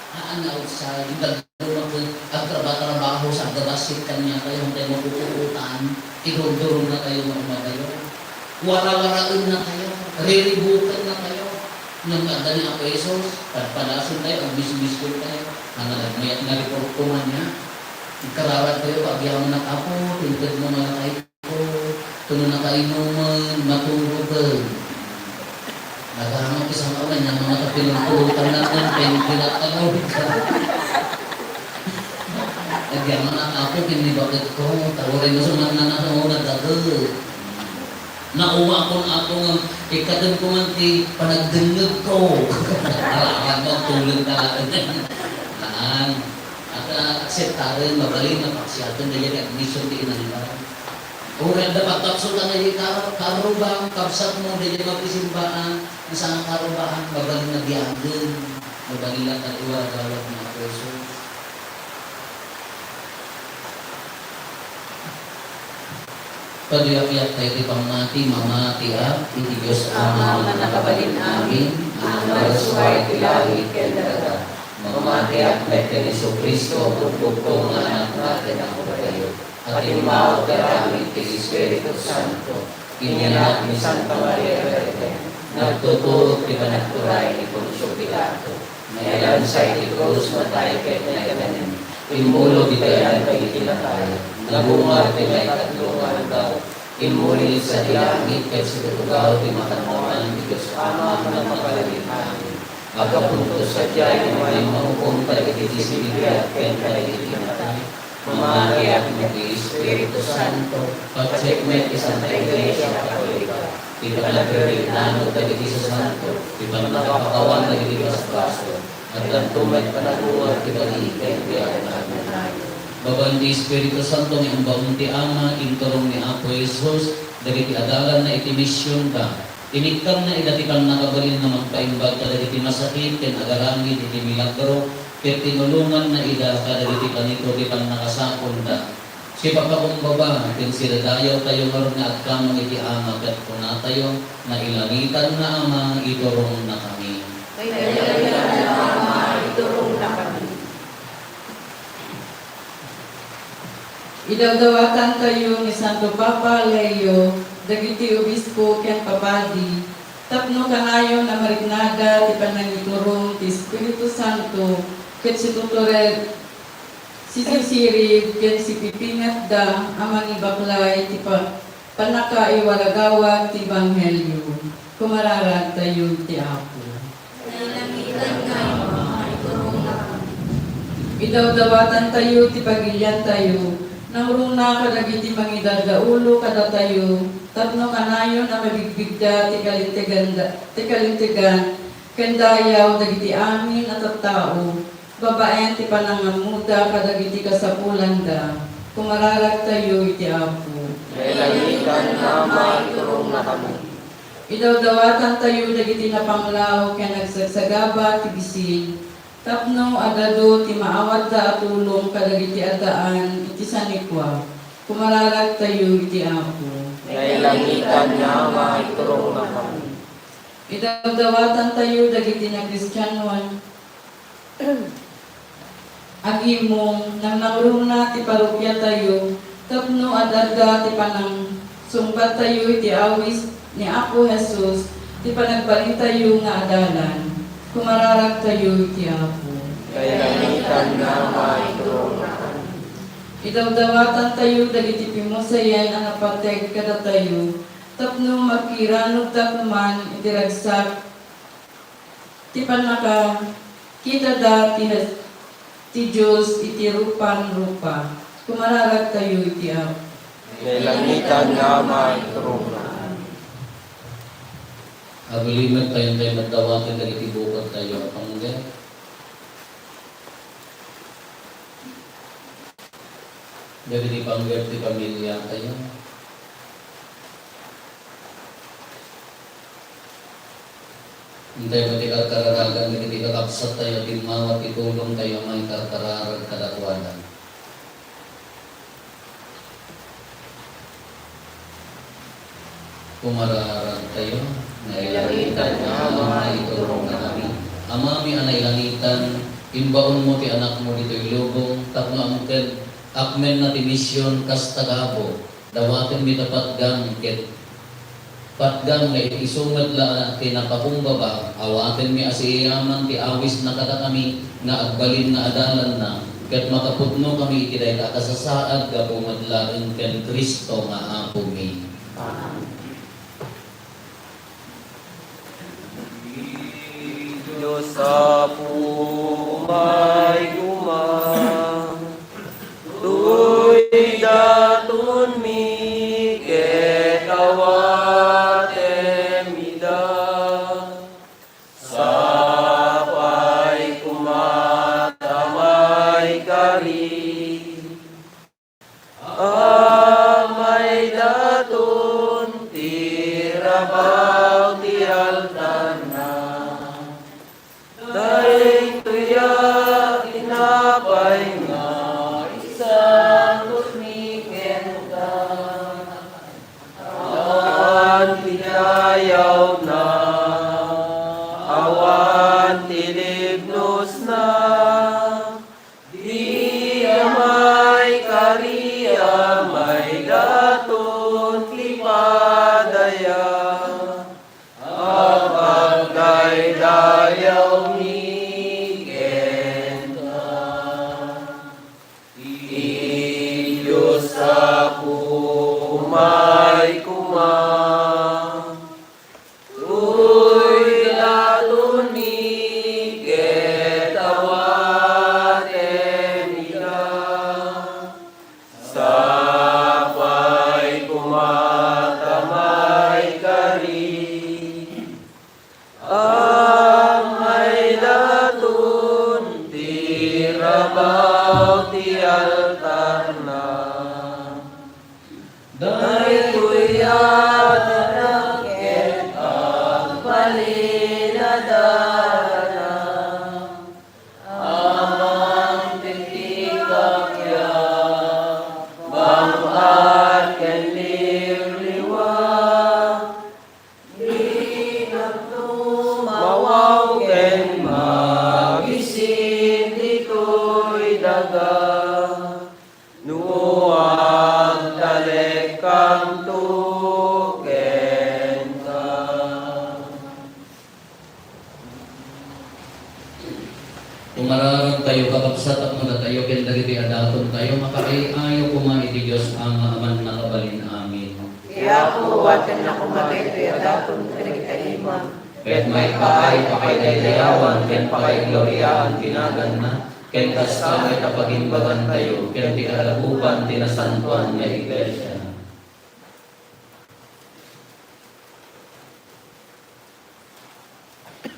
Haan nga outside, yung dagduma ko, agtrabaho-trabaho, sa agabassit kaniak, yung tayo mapupuutan, idurdurom na tayo, maumadayo. Warawaraen na tayo, riribukan na tayo. Nang adda ni Apo Jesus, padpadasen tayo, agbisbisyon tayo. Ang nagmayat nga report ko man niya. Agkararag kayo, agyamanak, Apo, ti intedmo nga nakaiko, ken no nakainumen, maturoken. Nagama ti sangkaw, ania nga mata pinulpulotan na, thank you latta, Lord. Agyamanak, Apo, ken ni baketko, ta uray no sumannanakaw, nadaket. Nauma akon, Apo, nga ikkatenko man ti panagdengngegko. Aramid mo, tulong ka laeng. Haan. At, ah, akseptaren, mabalin nga paksiaten, daydiay admission ti inaldaw. Uray adda pagkapsutan, daydiay kar-, karubang, kabsatmo, daydiay magsimbaan, nga saan a karubaan, mabalin nga biagen, mabalin latta nga iwaragawat ni Apo Jesus. Padiakdiak tayo ti pammati, mamatiak iti Dios Ama nga nakabalin amin, a nangasuay ti langit ken daga. Mamatiak met ken Jesu-Cristo, tugtugko nga Anak na ken Apo tayo. A timmawat ti aramid ti Espiritu Santo, inyanak ni Santa Maria Virgen, nagtuturog ti panagturay ni Poncio Pilato. Nailansa iti krus, matay ket nailem. Immulod iti ayan dagiti natay. Nabunga iti maikatlo nga aldaw. Immuli sadi langit ket situtugaw ti makannawan ti Dios Ama nga nakabalin amin. Aggapunto sadiay ti maimmahukom kadagiti sibibiag ken kadagiti natay. Mamatiak met ti Espiritu Santo, patiek met ti Santa Iglesia Katolika, ti panagririknano dagiti sasanto, ti pannakapakawan dagiti basbasol, addanto met panagbuwat ti bali ken ti agnagnanayon. Babaen ti Espiritu Santo nga imbaon ti Ama, inturong ni Apo Jesus dagiti adalanna iti misionda. Inikkanna ida ti pannakabalin nga mangpaimbag kadagiti masakit ken agaramid iti milagro, ket tinulonganna ida kadagiti panito ti pannakasaponda. Sipapakumbaba ken sidadayawtayo ngarud nga agkamang iti Ama ket kunatayo, "Nailangitan nga Ama, iturongnakami." Nailangitan nga Ama, iturongnakami. Idawdawatantayo ni Santo Papa Leo dagiti obispo ken papadi tapno kanayon a mariknada ti panangiturong ti Espiritu Santo ket situtured, sisirib ken sipipingetda a mangibaklay ti pa-, pannakaiwaragawat ti ebanghelio. Kumararagtayo iti Apo. Nailangitan nga Ama, iturongnakami. Idawdawatantayo ti pagiliantayo, nangruna kadagiti mangidaddaulo kadatayo, tapno kanayon a mabigbigda ti kalinteganda, ti kalintegan ken dayaw dagiti amin a tattao, babaen ti panangammoda kadagiti kasapulanda. Kumararagtayo iti Apo. Nailangitan nga Ama, iturongnakami. Idawdawatantayo dagiti napanglaw ken agsagsagaba ti bisin, tapno ad-adu ti maawatda a tulong kadagiti addaan iti sanikua. Kumararagtayo iti Apo. Nailangitan nga Ama, iturongnakami. Idawdawatantayo dagiti nakristianon, agimong, nangnangruna ti parokiatayo tapno ad-adda ti panangsungbattayo iti awis ni Apo Jesus, ti panagbalintayo nga adalan. Kumararagtayo iti Apo. Nailangitan nga Ama, iturongnakami. Idawdawatantayo dagiti pimusayen a napateg kadatayo tapno makiranobda koman iti ragsak ti pannakakitada ti, ti Dios iti rupa-rupa. Kumararagtayo iti Apo. Nailangitan nga Ama, iturongnakami. Agulimek tayo, tayo met dawaten dagiti bukod tayo a panggep. Dagiti panggep ti pamiliatayo. Intay met ti karkararagan dagiti kakabsattayo a timmawat ti tulongtayo a mangikarkararag kadakuada. Kumararagtayo, nailangitan nga Ama, iturongnakami. Amami a nailangitan, imbaonmo ti Anakmo ditoy lubong tapno amken, akmenna ti mision kas tagabu. Dawatenmi ta patgam ket patgam nga isu met la ti napakumbaba, awatenmi a siiyaman ti awisna kadakami nga agbalin nga adalanna. Ket makapudnokami iti dayta a kasasaad gapu met laeng ken Cristo nga Apomi. Dios Apo, umay koma. Toy datonmi ket awatem ida. Sapay koma ta maikari. Amay daton ti rabaw ti altarna. Daytoy a tinapay nga isangotmi kenka. Awan ti dayawna, awan ti libnosna. Di a maikari a maidaton ti padaya a pagdaydayawmi kenka. Ti Dios Apo, umay koma. Toy datonmi ket awatem ida. Sapay koma ta maikari. Amay daton ti rabaw ti altarna. Daytoy a darak ket agbalin a darak. Amangan ti kapiak, bang-at ken liwliwa. Di mawaw ken mabisin ditoy daga, no agtalekkanto kenka. Umararagtayo, kakabsat, tapno datayo ken dagiti adatontayo makaay-ayo koma iti Dios Ama a Mannakabalin Amin. Ti Apo, awatenna koma daytoy a daton kadagiti ima. Ket maipaay pakaidayawan ken pakaigloriaan ti naganna, ken kasta met a pagimbagantayo ken ti kadagupan ti nasantoan nga iglesia.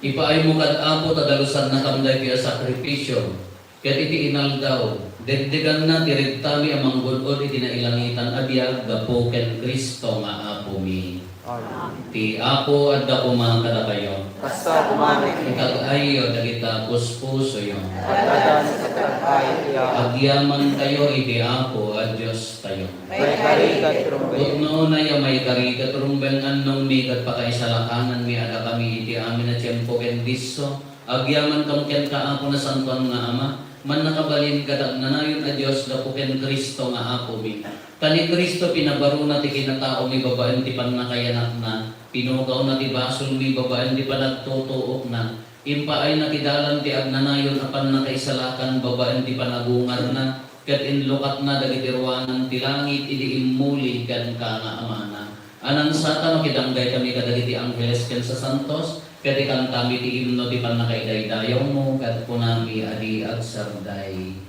Ipaaymo kad Apo ta dalusannakam daytoy a sakrifisio, ket iti inaldaw, degdeganna ti ribtami a manggun-od iti nailangitan a biag gapu ken Cristo nga Apomi. Amen. Ti Apo adda koma kadakayo. Kasta koma met. Itag-ayyo dagita puspusoyo. Adda sa tag-ay ti Apo. Agyamantayo iti Apo a Diostayo. Maikari ket rumbeng. Pudno unay a maikari ket rumbeng, annongmi ket pakaisalakananmi a dakami iti amin a tiempo ken disso, agyaman kam kenka, Apo, nasantoan nga Ama, mannakabalin ket agnanayon a Dios gapu ken Cristo nga Apomi. Ta ni Cristo pinabarona ti kinataomi babaen ti pannakayanakna, pinugawna ti basolmi babaen ti panagtutuokna, Impaayna ti dalan ti agnanayon a pannakaisalakan babaen ti panagungarna, ket inlukatna dagiti ruangan ti langit idi immuli kenka nga Amana. Anansata, makidanggaytami kadagiti angheles ken sasantos, ket ikantami ti imno ti pannakaidaydayawmo, ket kunami a di agsarday.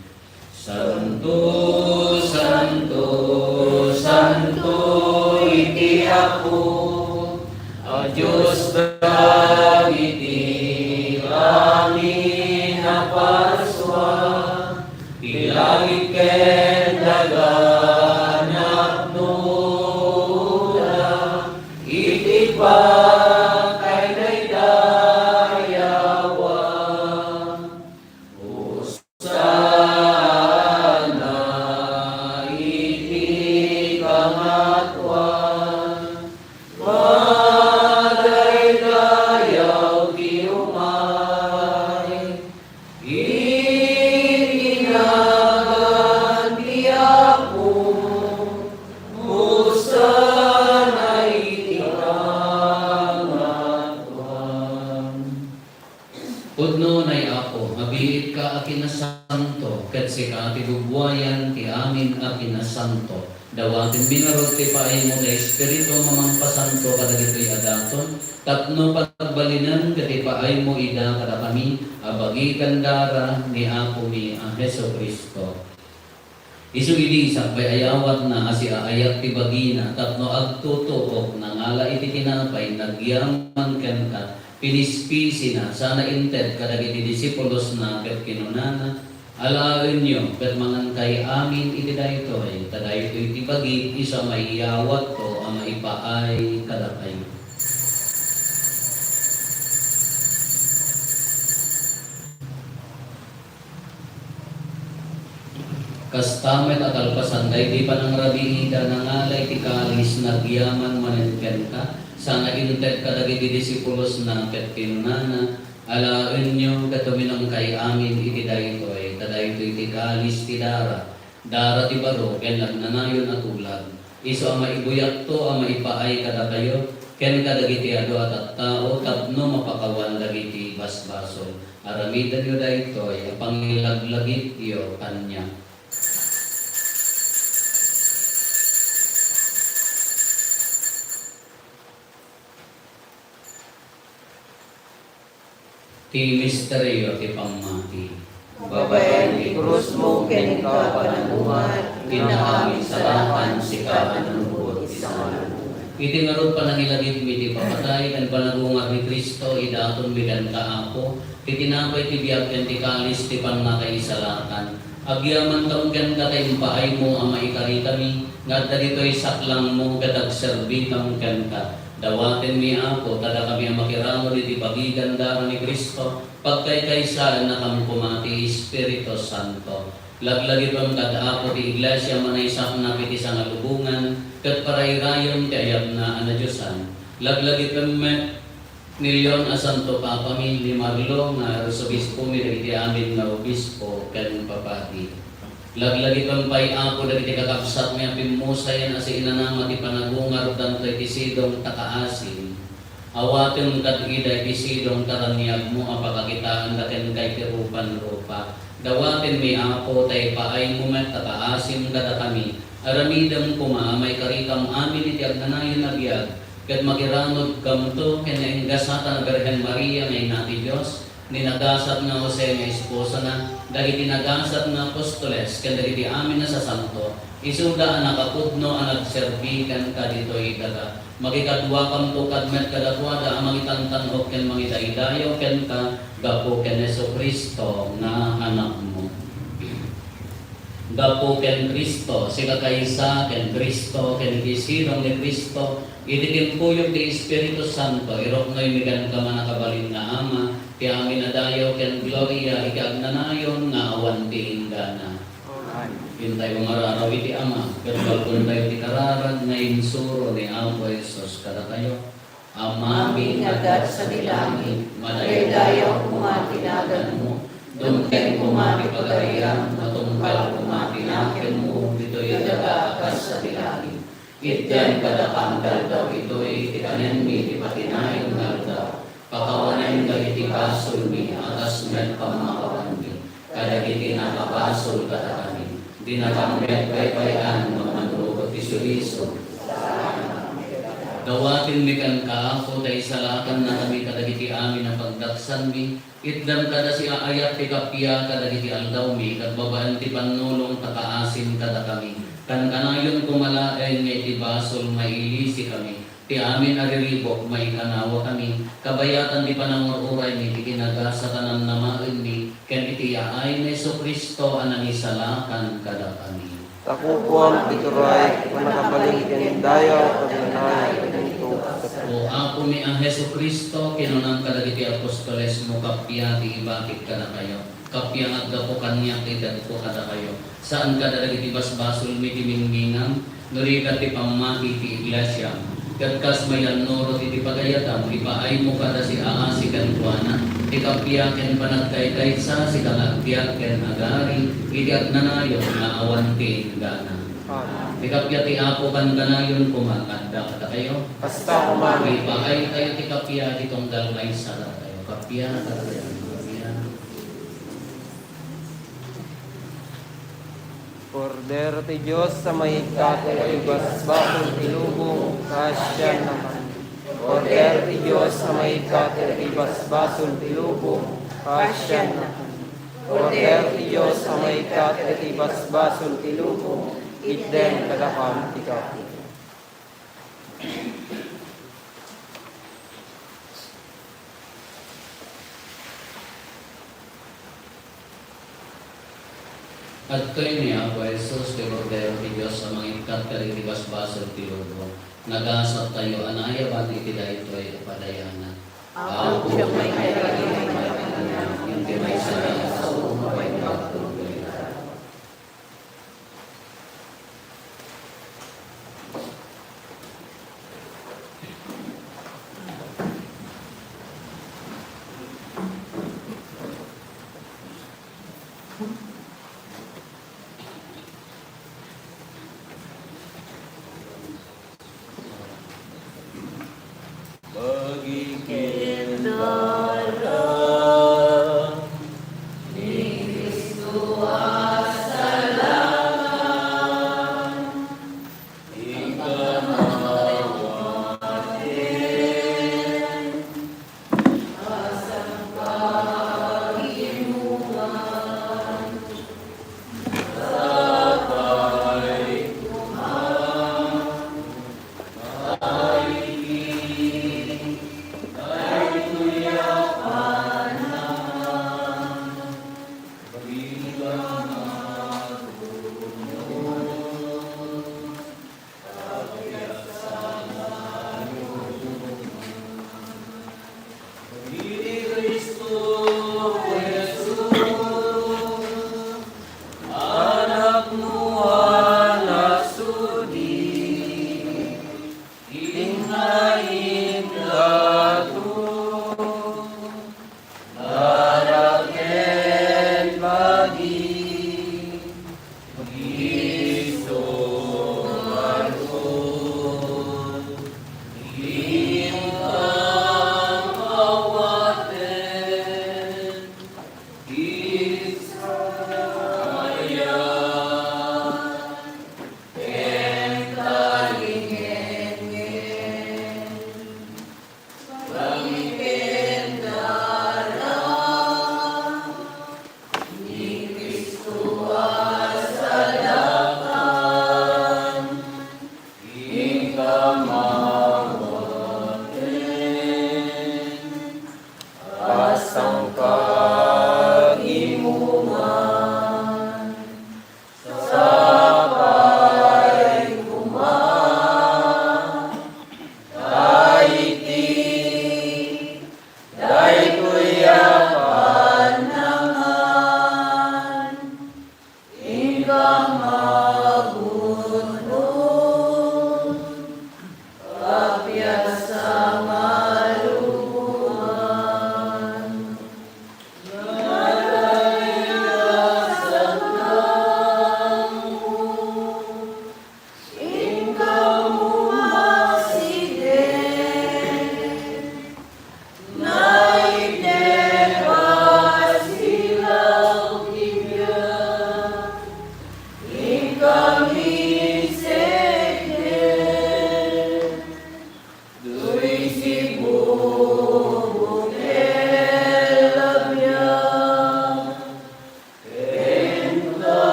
Santo, santo, santo iti Apo a Dios dagiti amin a parsua, ti langit ken daga napnoda iti pakaidaydayawan. Hosanna iti kangatoan. Madaydayaw ti umay iti nagan ti Apo. Hosanna iti kangatoan. Pudno unay, Apo, nga biitka a kinasanto, ket sika santo. Dawatenmi ngarud ti paaymo nga Espiritu a mangpasanto kadagitoy a daton, tapno pagbalinen ket ipaaymo ida kadakami a bagi ken dara ni Apomi a Jesu-Cristo. Isu idi sakbay a yawatna a siaayat ti bagina tapno agtutuok, nangala iti tinapay, nagyaman kenka, pinispisina, sana inted kadagiti disipulosna ket kinunana, "Alaenyo ket mangankay amin iti daytoy, ta daytoy ti bagik isu a maiyawatko a maipaay kadakayo." Kasta met a kalpasan daydi panangrabiida, nangala iti kalis, nagyaman manen kenka, sana inted kadagiti disipulosna ket kinunana, "Alaenyo ket uminumkay amin iti daytoy, ta daytoy ti kalis ti dara, dara ti baro ken nagnanayon a tulag, isu a maibuyatto a maipaay kadakayo ken kadagiti adu a tattao tapno mapakawan dagiti basbasol. Aramidenyo daytoy a pangilaglagipyo kaniak." Ti misterio ti pammati. Babaen ti krusmo ken ikaw a panagungar, innak a misalakan, sika a nannubbot ti sangalubongan. Iti ngarud panangilagipmi ti ipapatay ken panagungar ni Cristo, idatonmi kenka, Apo, ti tinapay ti biag ken ti kalis ti pannakaisalakan. Agyaman kam kenka ta impaaymo a maikarikami nga adda ditoy saklangmo ket agserbi kam kenka. Dawatenmi, Apo, ta dakami a makiramid iti bagi ken dara ni Cristo, pagkaykaysaennakam koma ti Espiritu Santo. Laglagipem kad, Apo, ti Iglesia a manaysaknap iti sangalubongan ket parayrayem ti ayatna a nadiosan. Laglagipem met ni Leon a Santo Papami, ni Marlo nga Arsobispomi, dagiti amin nga obispo ken papadi. Laglagipem pay, Apo, dagiti kakabsatmi a pimmusayen a siinanama ti panagungardanto iti sidong ta kaasim. Awatem kad ida iti sidong ta raniagmo a pakakitaenda kenka iti rupan-rupa. Dawatenmi, Apo, ta ipaaymo met a kaasim kadakami. Aramidem koma a maikarikam amin iti agnanayon a biag, ket makiranudkamto ken nagasat a Birhen Maria nga Ina ti Dios, ni nagasat nga Jose nga esposona, dagiti nagasat nga apostoles, ken dagiti amin a sasanto, isuda a nakapudno a nagserbi kenka ditoy daga. Makikaduakamto kad met kadakuada a mangitantan-ok ken mangidaydayaw kenka gapu ken Jesu-Cristo nga Anakmo. Gapu ken Cristo, sikakaysa ken Cristo, ken iti sidong ni Cristo, iti timpuyog ti Espiritu Santo, iruknoymi kenka, mannakabalin nga Ama, ti amin a dayaw ken gloria iti agnanayon nga awan ti inggana. Intayo nga araraw iti Ama, ket balbontayo ti kararag nga insuro ni Apo Jesus kadatayo. Amami nga adda sadi langit, madaydayaw koma ti naganmo, dumteng koma ti pagariam, matungpal koma ti nakemmo ditoy daga a kas sadi langit. Itdem kadakam ti aldaw itoy ti kanenmi ti patinayon nga aldaw. Pakawanem dagiti basolmi a kas met pammakawanmi kadagiti nakabasol kadakami. Dinakam met baybay-an no mangrugot ti suliso. Dawatenmi kenka, Apo, ta isalakannakami kadagiti amin a pagdaksanmi. Itdem kada siaayat ti kappia kadagiti aldawmi, ket babaen ti pannulong ta kaasim kadakami. Kankanayon koma laeng nga iti basol mailisikami. Ti amin a riribuk, maikanawakami, kabayatan ti panangur-uraymi, ti kinagasat a namnamaenmi, ken iti yaay ni Jesu-Cristo a nangisalakan kadakami. Ta kukuam ti turay, mannakabalin ken dayaw, agnanayon ken ito. O Apomi a Jesu-Cristo, kinunam kadagiti apostolesmo, kappia ti ibatik kadakayo. Kappia nga aggapu kaniak ti itedko kadakayo. Saan kada dagiti basbasolmi ti mingmingam, no rigat ti pammati ti iglesiam. Ket kas mayannurot iti pagayatam, ipaaymo kada siaasi kenkuana ti kappia ken panagkaykaysa, sika nga agbiag ken agari iti agnanayon nga awan ti inggana. Ti kappia ti Apo kankanayon koma nga adda kadakayo. Kasta koma. Ipaaytayo ti kappia iti tunggal maysa kadakayo. Kappia, kappia, kappia. Kordero ti Dios a mangikkat iti basbasol ti lubong, pasiannakami. Kordero ti Dios a mangikkat iti basbasol ti lubong, pasiannakami. Kordero ti Dios a mangikkat iti basbasol ti lubong, itdem kadakami ti kappia. Adtoy ni Apo Jesus ti Kordero ti Dios a mangikkat kadagiti basbasol ti lubong. Nagasattayo a naayaban iti daytoy a padayanan. Apo, siak maikkat iti maysa nga sao nga paimbag.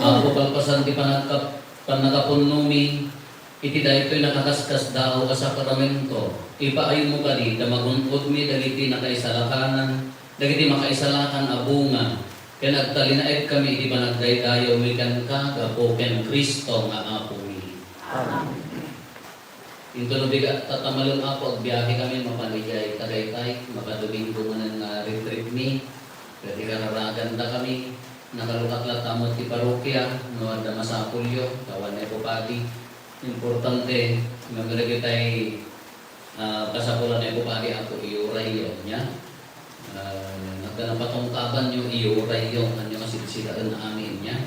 Apo, kalpasan ti panagkap-, pannakapunnomi, iti daytoy nakaskasdaaw a sakramento, ipaaymo kadi ta magun-odmi dagiti nakaisalakan, dagiti makaisalakan a bunga, ken agtalinaedkami iti panagdaydayawmi kenka gapu ken Cristo nga Apomi. Amen. Inton no bigat tatta malem, Apo, agbiahekami mapan idiay Tagaytay, makadomingo manen nga retreatmi, ket ikararagandakami, nakalukat latta met ti parokia, no adda masapulyo, awan, Apo Padi. Importante, ngem dagitay, ah, kasapulan, Apo Padi, Apo, iurayyo, nia? Ah, nagdanapatong kabanyo, iyurayyo, anyo nga sidsidaen amin niya.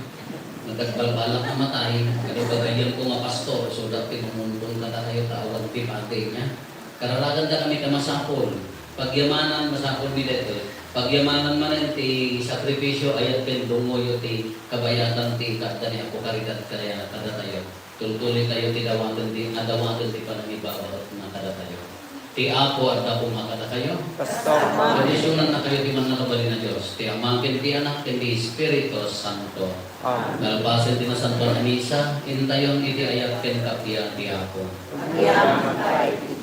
Nagdagbalbalak nga matay, kadi gagayyemko nga pastor, so dati mamunton kadakayo ta awan ti pati niya. Kararagan da kami ta masapul. Pagyamanan, masapul mi daytoy. Pagyamanan manen ti sakripisyo, ayat ken dungoyo ti kabayatan ti ikadda ni Apo Caridad kaya kadatayo. Tultuloy tayo ti dawaten ti, nga dawaten ti panangibabaet nga kadatayo. Ti Apo adda koma kadatayo. Kasta man. Bendisionan na kayo ti mannakabalin a Dios, ti Ama, ken ti Anak, ken ti Espiritu Santo. Amen. Kalpasen ti Nasantoan a Misa, intayon iti ayat ken kappia ti Apo. Agyamankay ti